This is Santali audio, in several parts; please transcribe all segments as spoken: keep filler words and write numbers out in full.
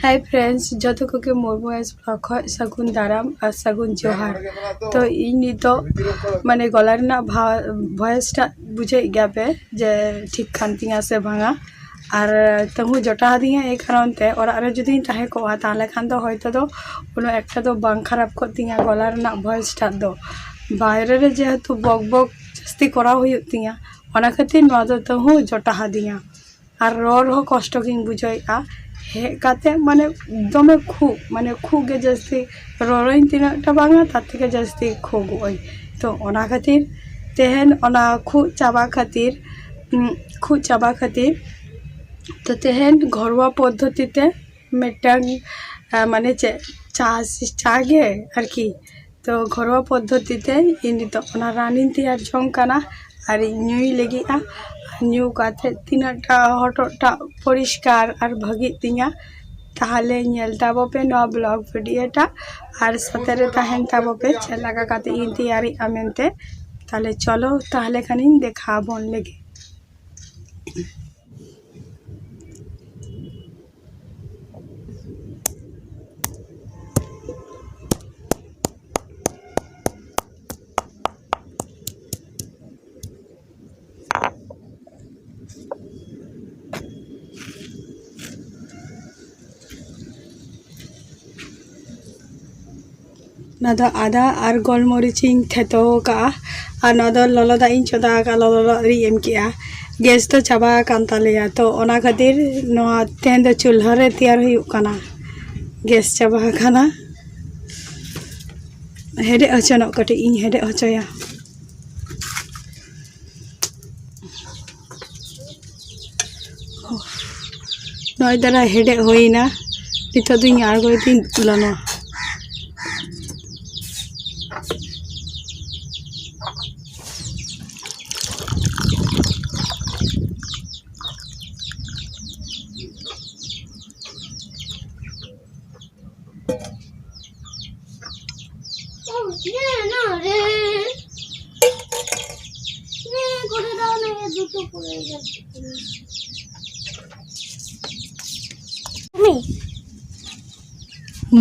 Hi friends, ᱡᱚᱛᱚ ᱠᱚᱜᱮ ᱢᱩᱨᱢᱩ ᱮᱥ ᱵᱞᱚᱜ ᱠᱷᱚᱱ ᱥᱟᱹᱜᱩᱱ ᱫᱟᱨᱟᱢ ᱟᱨ ᱥᱟᱹᱜᱩᱱ ᱡᱚᱦᱟᱨ᱾ ᱛᱚ ᱤᱧ ᱱᱤᱛᱚᱜ ᱢᱟᱱᱮ ᱜᱚᱞᱟ ᱨᱮᱱᱟᱜ ᱵᱷᱟ- ᱵᱷᱚᱭᱮᱥ ᱴᱟᱜ ᱵᱩᱡᱷᱟᱹᱣᱮᱫ ᱜᱮᱭᱟ ᱯᱮ ᱡᱮ ᱴᱷᱤᱠ ᱠᱟᱱ ᱛᱤᱧᱟ ᱥᱮ ᱵᱟᱝᱟ᱾ ᱟᱨ ᱛᱟᱹᱦᱩ ᱡᱚᱴᱟ ᱟᱹᱫᱤᱧᱟ, ᱮᱭ ᱠᱟᱨᱚᱱ ᱛᱮ ᱚᱲᱟᱜ ᱨᱮ ᱡᱩᱫᱤᱧ ᱛᱟᱦᱮᱸ ᱠᱚᱜᱼᱟ ᱛᱟᱦᱚᱞᱮ ᱠᱷᱟᱱ ᱫᱚ ᱦᱚᱭᱛᱳ ᱫᱚ ᱩᱱᱟᱹᱜ ᱮᱠᱴᱟ ᱫᱚ ᱵᱟᱝ ᱠᱷᱟᱨᱟᱯ ᱠᱚᱜ ᱛᱤᱧᱟ ᱜᱚᱞᱟ ᱨᱮᱱᱟᱜ ᱵᱷᱚᱭᱮᱥ ᱴᱟᱜ ᱫᱚ᱾ ᱵᱟᱭᱨᱮ ᱨᱮ ᱡᱮᱦᱮᱛᱩ ᱵᱚᱠ ᱵᱚᱠ ᱡᱟᱹᱥᱛᱤ ᱠᱚᱨᱟᱣ ᱦᱩᱭᱩᱜ ᱛᱤᱧᱟ, ᱚᱱᱟ ᱠᱷᱟᱹᱛᱤᱨ ᱱᱚᱣᱟ ᱫᱚ ᱛᱟᱹᱦᱩ ᱡᱚᱴᱟ ᱟᱹᱫᱤᱧᱟ᱾ ᱟᱨ ᱨᱚᱲ ᱦᱚᱸ ᱠᱚᱥᱴᱚ ᱜᱤᱧ ᱵᱩᱡᱷᱟᱹᱣᱮᱫᱼᱟ᱾ ᱦᱮᱡ ᱠᱟᱛᱮ ᱢᱟᱱᱮ ᱫᱚᱢᱮ ᱠᱷᱩᱜ, ᱢᱟᱱᱮ ᱠᱷᱩᱜ ᱜᱮ ᱡᱟᱹᱥᱛᱤ, ᱨᱚᱲᱟᱹᱧ ᱛᱤᱱᱟᱹᱜ ᱴᱟ ᱵᱟᱝᱟ, ᱛᱟᱨ ᱛᱷᱮᱠᱮ ᱡᱟᱹᱥᱛᱤ ᱠᱷᱩᱜᱚᱜ ᱟᱹᱧ᱾ ᱛᱚ ᱚᱱᱟ ᱠᱷᱟᱹᱛᱤᱨ ᱛᱮᱦᱮᱧ ᱚᱱᱟ ᱠᱷᱩᱜ ᱪᱟᱵᱟ ᱠᱷᱟᱹᱛᱤᱨ, ᱩᱸ, ᱠᱷᱩᱜ ᱪᱟᱵᱟ ᱠᱷᱟᱹᱛᱤᱨ ᱛᱚ ᱛᱮᱦᱮᱧ ᱜᱷᱚᱨᱚᱣᱟ ᱯᱚᱫᱽᱫᱷᱚᱛᱤ ᱛᱮ ᱢᱤᱫᱴᱟᱝ, ᱟᱸ, ᱢᱟᱱᱮ ᱪᱮᱫ, ᱪᱟ, ᱪᱟ ᱜᱮ ᱟᱨᱠᱤ᱾ ᱛᱚ ᱜᱷᱚᱨᱚᱣᱟ ᱯᱚᱫᱽᱫᱷᱚᱛᱤ ᱛᱮ ᱤᱧ ᱱᱤᱛᱚᱜ ᱚᱱᱟ ᱨᱟᱱᱤᱧ ᱛᱮᱭᱟᱨ ᱡᱚᱝ ᱠᱟᱱᱟ ᱟᱨ ᱤᱧ ᱧᱩᱭ ᱞᱟᱹᱜᱤᱫᱼᱟ᱾ ᱟᱨ ᱧᱩ ᱠᱟᱛᱮ ᱛᱤᱱᱟᱹᱜ ᱴᱟ ᱦᱚᱴᱚᱜ ᱴᱟᱜ ᱯᱚᱨᱤᱥᱠᱟᱨ ᱟᱨ ᱵᱷᱟᱹᱜᱤᱜ ᱛᱤᱧᱟ, ᱛᱟᱦᱚᱞᱮ ᱧᱮᱞ ᱛᱟᱵᱚ ᱯᱮ ᱱᱚᱣᱟ ᱵᱞᱚᱜ ᱵᱷᱤᱰᱤᱭᱳ ᱴᱟ ᱟᱨ ᱥᱟᱛᱮ ᱨᱮ ᱛᱟᱦᱮᱱ ᱛᱟᱵᱚ ᱯᱮ ᱪᱮᱫ ᱞᱮᱠᱟ ᱠᱟᱛᱮ ᱤᱧ ᱛᱮᱭᱟᱨᱮᱜᱼᱟ ᱢᱮᱱᱛᱮ᱾ ᱛᱟᱦᱚᱞᱮ ᱪᱚᱞᱚ ᱛᱟᱦᱚᱞᱮ ᱠᱷᱟᱱᱤᱧ ᱫᱮᱠᱷᱟᱣ ᱟᱵᱚᱱ ᱞᱮᱜᱮ᱾ ᱚᱱᱟ ᱫᱚ ᱟᱫᱟ ᱟᱨ ᱜᱳᱞᱢᱚᱨᱤᱪ ᱤᱧ ᱛᱷᱮᱛᱚ ᱟᱠᱟᱫᱼᱟ᱾ ᱟᱨ ᱱᱚᱣᱟ ᱫᱚ ᱞᱚᱞᱚ ᱫᱟᱜ ᱤᱧ ᱪᱚᱸᱫᱟ ᱟᱠᱟᱫᱼᱟ, ᱞᱚᱞᱚ ᱫᱟᱜ ᱨᱤᱧ ᱮᱢ ᱠᱮᱜᱼᱟ᱾ ᱜᱮᱥ ᱫᱚ ᱪᱟᱵᱟ ᱟᱠᱟᱱ ᱛᱟᱞᱮᱭᱟ, ᱛᱚ ᱚᱱᱟ ᱠᱷᱟᱹᱛᱤᱨ ᱱᱚᱣᱟ ᱛᱮᱦᱮᱧ ᱫᱚ ᱪᱩᱞᱦᱟᱹ ᱨᱮ ᱛᱮᱭᱟᱨ ᱦᱩᱭᱩᱜ ᱠᱟᱱᱟ᱾ ᱜᱮᱥ ᱪᱟᱵᱟ ᱟᱠᱟᱱᱟ᱾ ᱦᱮᱰᱮᱡ ᱦᱚᱪᱚᱱᱚᱜ ᱠᱟᱹᱴᱤᱡ ᱤᱧ ᱦᱮᱰᱮᱡ ᱦᱚᱪᱚᱭᱟ᱾ ᱱᱚᱜᱼᱚᱭ ᱫᱟᱨᱟ ᱦᱮᱰᱮᱡ ᱦᱩᱭᱱᱟ, ᱱᱤᱛᱚᱜ ᱫᱚᱧ ᱟᱬᱜᱚᱭ ᱛᱤᱧ ᱫᱩᱞᱟ ᱱᱚᱣᱟ᱾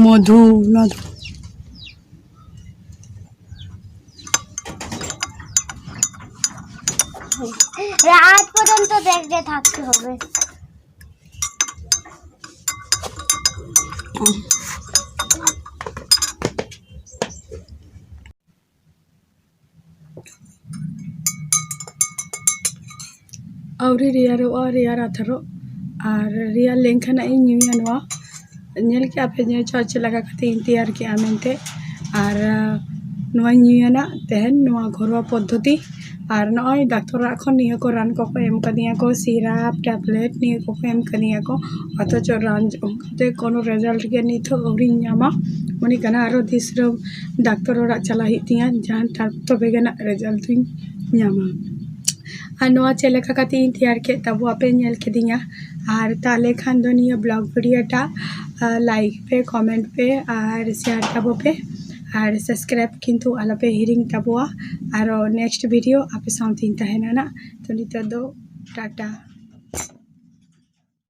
মধু, না তো। রাত পর্যন্ত দেখতে থাকতে হবে। ᱟᱹᱣᱨᱤ ᱨᱮᱭᱟᱲᱚᱜᱼᱟ, ᱨᱮᱭᱟᱲ ᱟᱛᱟᱨᱚᱜ᱾ ᱟᱨ ᱨᱮᱭᱟᱲ ᱞᱮᱱᱠᱷᱟᱱ ᱤᱧ ᱧᱩᱭᱟ ᱱᱚᱣᱟ᱾ ᱧᱮᱞ ᱠᱮᱜᱼᱟ ᱯᱮ ᱡᱮ ᱪᱮᱫ ᱞᱮᱠᱟ ᱠᱟᱛᱮ ᱤᱧ ᱛᱮᱭᱟᱨ ᱠᱮᱜᱼᱟ ᱢᱮᱱᱛᱮ᱾ ᱟᱨ, ᱟᱸ, ᱱᱚᱣᱟᱧ ᱧᱩᱭᱟ ᱱᱟᱜ ᱛᱮᱦᱮᱧ, ᱱᱚᱣᱟ ᱜᱷᱚᱨᱣᱟ ᱯᱚᱫᱽᱫᱷᱚᱛᱤ᱾ ᱟᱨ ᱱᱚᱜᱼᱚᱭ ᱰᱟᱠᱛᱚᱨ ᱚᱲᱟᱜ ᱠᱷᱚᱱ ᱱᱤᱭᱟᱹ ᱠᱚ ᱨᱟᱱ ᱠᱚᱠᱚ ᱮᱢ ᱠᱟᱫᱤᱧᱟ ᱠᱚ, syrup, tablet, ᱱᱤᱭᱟᱹ ᱠᱚᱠᱚ ᱮᱢ ᱠᱟᱫᱤᱧᱟ ᱠᱚ᱾ ᱚᱛᱷᱚᱪᱚ ᱨᱟᱱ ᱡᱚᱢ ᱠᱟᱛᱮ ᱠᱳᱱᱳ result ᱜᱮ ᱱᱤᱛ ᱦᱚᱸ ᱟᱹᱣᱨᱤᱧ ᱧᱟᱢᱟ᱾ ᱢᱚᱱᱮ ᱠᱟᱱᱟ ᱟᱨᱚ ᱛᱤᱥ ᱨᱮ ᱰᱟᱠᱛᱚᱨ ᱚᱲᱟᱜ ᱪᱟᱞᱟᱜ ᱦᱩᱭᱩᱜ ᱛᱤᱧᱟ, ᱡᱟᱦᱟᱸ ᱛᱟᱨ-, ᱛᱚᱵᱮ ᱜᱮ ᱱᱟᱜ result ᱫᱩᱧ ᱧᱟᱢᱟ᱾ ᱟᱨ ᱱᱚᱣᱟ ᱪᱮᱫ ᱞᱮᱠᱟ ᱠᱟᱛᱮ ᱤᱧ ᱛᱮᱭᱟᱨ ᱠᱮᱫ ᱛᱟᱵᱚ ᱟᱯᱮ ᱧᱮᱞ ᱠᱮᱫᱤᱧᱟ᱾ ᱟᱨ ᱛᱟᱦᱞᱮ ᱠᱷᱟᱱ ᱫᱚ ᱱᱤᱭᱟᱹ vlog video ᱴᱟᱜ, ᱟᱨ like ᱯᱮ, comment ᱯᱮ, ᱟᱨ share ᱛᱟᱵᱚ ᱯᱮ, ᱟᱨ subscribe ᱠᱤᱱᱛᱩ ᱟᱞᱚᱯᱮ ᱦᱤᱲᱤᱧ ᱛᱟᱵᱚᱣᱟ᱾ ᱟᱨᱚ next video ᱟᱯᱮ ᱥᱟᱶᱛᱤᱧ ᱛᱟᱦᱮᱱᱟ ᱱᱟᱜ᱾ ᱛᱚ ᱱᱤᱛᱚᱜ ᱫᱚ ᱴᱟᱴᱟ᱾